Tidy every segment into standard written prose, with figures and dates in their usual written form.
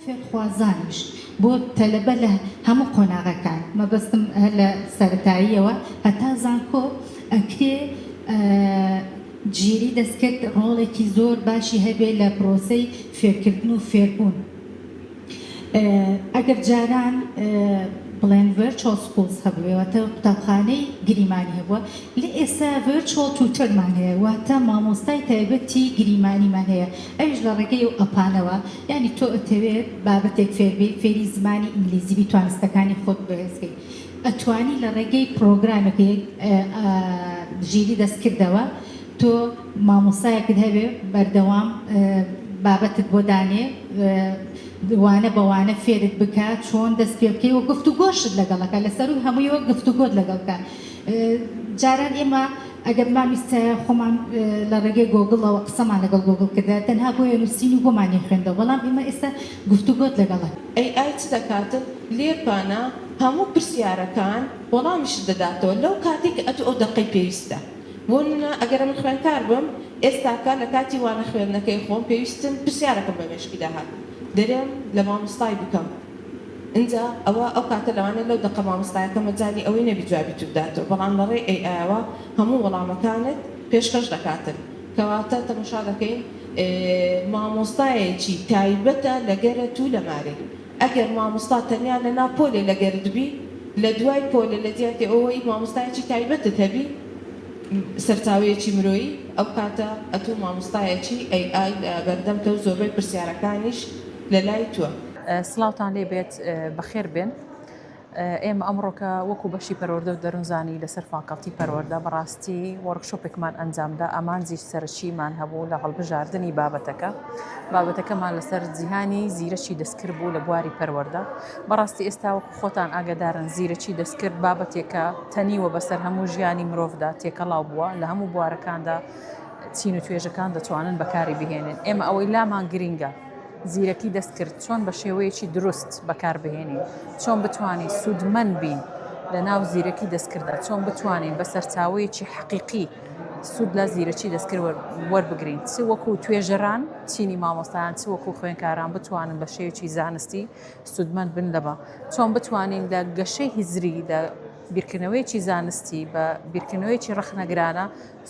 فێرخوازانیش، بۆ تەلەبە لە هەموو قۆناغەکان، مەبەستم هەر لە سەرەتاییەوە هەتا زانکۆ، ئەکرێ ژیری دەستکرد ڕۆڵێکی زۆر باشی هەبێ لە پرۆسەی فێرکردن و فێربوون. ئەگەر جاران بڵێن virtual schools هەبووێ واتە قوتابخانەی گریمانی هەبووە، لێ ئێستا virtual tutor مان هەیە واتە مامۆستای تایبەتی گریمانیمان هەیە ئەویش لە ڕێگەی ئەو ئەپانەوە یانی تۆ ئەتەوێت بابەتێک فێربی فێری زمانی ئینگلیزی بی توانستەکانی خۆت بەهێزکەی ئەتوانی لە ڕێگەی پرۆگرامێکی ژیری دەستکردەوە تۆ مامۆستایەکت هەبێ بەردەوام بابەتت بۆ دانێ وانە بە وانە فێرت بکا چۆن دەست پێ بکەی و گفتوگۆشت لەگەڵ ئەکا لە سەرووی هەموویەوە گفتوگۆت لەگەڵ بکا جاران ئێمە ئەگەر بمانویستایە خۆمان لە ڕێگەی گۆگڵەوە قسەمان لەگەڵ گۆگڵ کردایە تەنها بۆیە نووسین و بۆمان نەیخوێندەوە بەڵام ئێمە ئێستا گفتوگۆت لەگەڵ ئەی ئای چ دەکاتن لێرپانە هەموو پرسیارەکان وەڵامیشت دەداتەوە لەو کاتەی کە ئەتوو ئەو دەقەی پێویستە بۆ نمونە ئەگەر من خوێندکار بم ئێستاکە لە کاتی وانە خوێندنەکەی خۆم پێویستم پرسیارەکم بە مێشکیدا هات دەرێم لە مامۆستای بکەم ئینجا ئەوە ئەو کاتە لەوانەیە لەو دەقە مامۆستایەکە مەجالی ئەوەی نەبی جوابی تو بداتەوە بەڵام لە ڕێی AI ەوە هەموو وەڵامەکانت پێشکەش دەکاتن کەواتە تەمەشا دەکەین مامۆستایەکی تایبەتە لەگەرە تو لە مارێ ئەگەر مامۆستا تەنیا لە ناو پۆلێ لەگەرت بی لە دوای پۆلێ لە جیاتی ئەوەی مامۆستایەکی تایبەتت هەبی سەرچاوەیەکی مرۆیی ئەو کاتە ئەتوو مامۆستایەکی AI لە بەردەمتە و زۆربەی پرسیارەکانیش لە لای توە. سڵاوتان لێ بێت بەخێر بێن. ئێمە ئەمڕۆکە وەکو بەشی پەروەردە و دەروونزانی لەسەر فاکەڵتی پەروەردە بەڕاستی وۆرکشۆپێکمان ئەنجامدا ئامانجی سەرەکیمان هەبوو لە هەڵبژاردنی بابەتەکە بابەتەکەمان لەسەر جیهانی زیرەکی دەستکرد بوو لە بواری پەروەردە بەڕاستی ئێستا وەکو خۆتان ئاگادارن زیرەکی دەستکرد بابەتێکە تەنیوە بەسەر هەموو ژیانی مرۆڤدا تێکەڵاو بووە لە هەموو بوارەکاندا چین و توێژەکان دەتوانن بەکاری بهێنن ئێمە ئەوەی لامان گرینگە زیرەکی دەستکرد چۆن بە شێوەیەکی دروست بەکاربهێنین، چۆن بتوانین سوودمەند بین لە ناو زیرەکی دەستکرددا، چۆن بتوانین بە سەرچاوەیەکی حەقیقی سوود لە زیرەکی دەستکرد وەربگرین، چ وەکو توێژەران، چینی مامۆستایان، چ وەکو خوێندکاران بتوانن بە شێوەیەکی زانستی سوودمەند بن لەمە، چۆن بتوانین لە گەشەی هزری، لە بیرکردنەوەیەکی زانستی، بە بیرکردنەوەیەکی ڕەخنەگرانە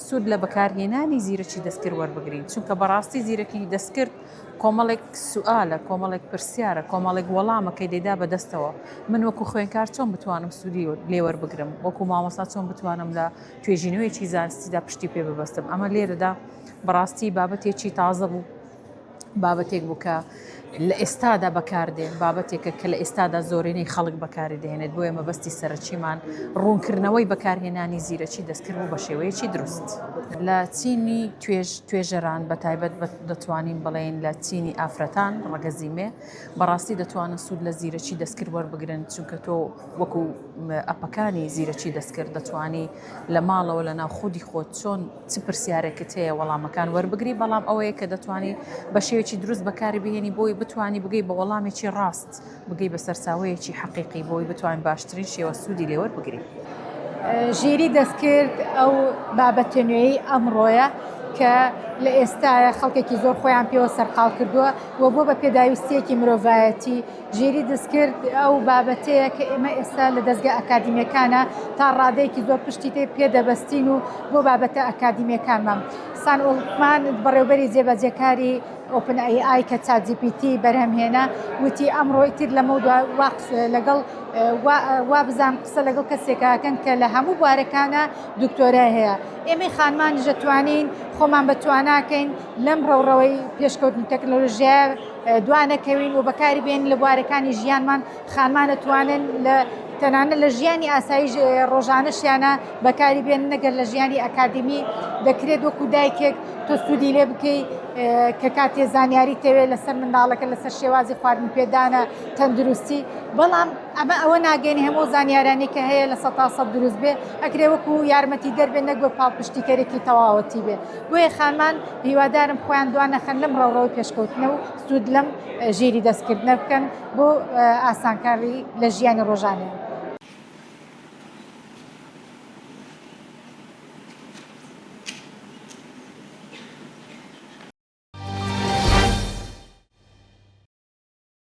سوود لە بەکارهێنانی زیرەکی دەستکرد وەربگرین، چونکە بەڕاستی زیرەکی دەستکرد کۆمەڵێک سوئالە، کۆمەڵێک پرسیارە، کۆمەڵێک وەڵامە کە دەیدا بە دەستەوە. من وەکو خوێندکار چۆن بتوانم سوودی لێ وەربگرم؟ وەکو مامۆستا چۆن بتوانم لە توێژینەوەیەکی زانستیدا پشتی پێ ببەستم؟ ئەمە لێرەدا بەڕاستی بابەتێکی تازە بوو. بابەتێک بوو کە لە ئێستادا بەکاردێن، بابەتێکە کە لە ئێستادا زۆرینەی خەڵک بەکاری دەهێنێت، بۆیە مەبەستی سەرەکیمان ڕوونکردنەوەی بەکارهێنانی زیرەکی دەستکرد بوو بە شێوەیەکی دروست. لە چینی توێژ توێژەران بە تایبەت دەتوانین بڵێین لە چینی ئافرەتان ڕەگەزی مێ بەڕاستی دەتوانن سوود لە زیرەکی دەستکرد وەربگرن چونکە تۆ وەکو ئەپەکانی زیرەکی دەستکرد دەتوانی لە ماڵەوە لە ناو خودی خۆت چۆن چ پرسیارێکت هەیە وەڵامەکان وەربگری بەڵام ئەوەیە کە دەتوانی بە شێوەیەکی دروست بەکاری بهێنی بۆی بتانی بگەی بە وەڵامێکی ڕاست بگەی بە سەرچاوەیەکی حەقیقی بۆی بتوانین باشترین شێوە سوودی لێ وەربگرین. ژیری دەستکرد ئەو بابەتە نوێی ئەمڕۆیە کە لە ئێستاە خەڵکێکی زۆر خۆیان پێوە سەرقاڵ کردووە و بۆ بە پێداویستیەکی مرۆڤایەتی ژیری دەستکرد ئەو بابەتەیە کە ئێمە ئێستا لە دەستگە ئەکادیمیەکانە تا ڕادەیەکی زۆر پشتی تێ پێدەبەستین و بۆ بابەتە ئەکادیمیەکانمان سام ئۆڵتمان بەڕێوبەری جێبەجێکاری OpenAI کە ChatGPT بەرهەمهێنا وتی ئەمڕۆ ئیتر لەمەودوا وا لەگەڵ وابزان قسە لەگەڵ کەسێکەکەن کە لە هەموو بوارەکانە دکتۆرای هەیە ئێمەی خانمانیش دەتوانین خۆمان بە تواناکەین لەم ڕەوڕەوەی پێشکەوتنی تەکنەلۆژیا دوانەکەوین و بەکاری بێن لە بوارەکانی ژیانمان خانمان دەتوانن لە تەنانەت لە ژیانی ئاسایی ڕۆژانەشیانە بەکاری بێن نەگەر لە ژیانی ئەکادمی دەکرێت وەکو دایکێک تۆ سوودی لێ بکەی کە کاتێ زانیاری تەوێ لەسەر منداڵەکە لەسەر شێوازی خواردن پێدانە تەندروستی بەڵام ئەمە ئەوە ناگەێنی هەموو زانیارانی کە هەیە لە 100 دروست بێ ئەکرێ وەکو یارمەتی دەربێ نەک بە پاڵپشتیکەرێکی تەواوەتی بێ بۆیە خانمان هیوادارم خۆیان دوانەخەن لەم ڕەوڕەوەی پێشکەوتنە و سوود لەم ژیری دەستکردنە بکەن بۆ ئاسانکاری لە ژیانی ڕۆژانەیان.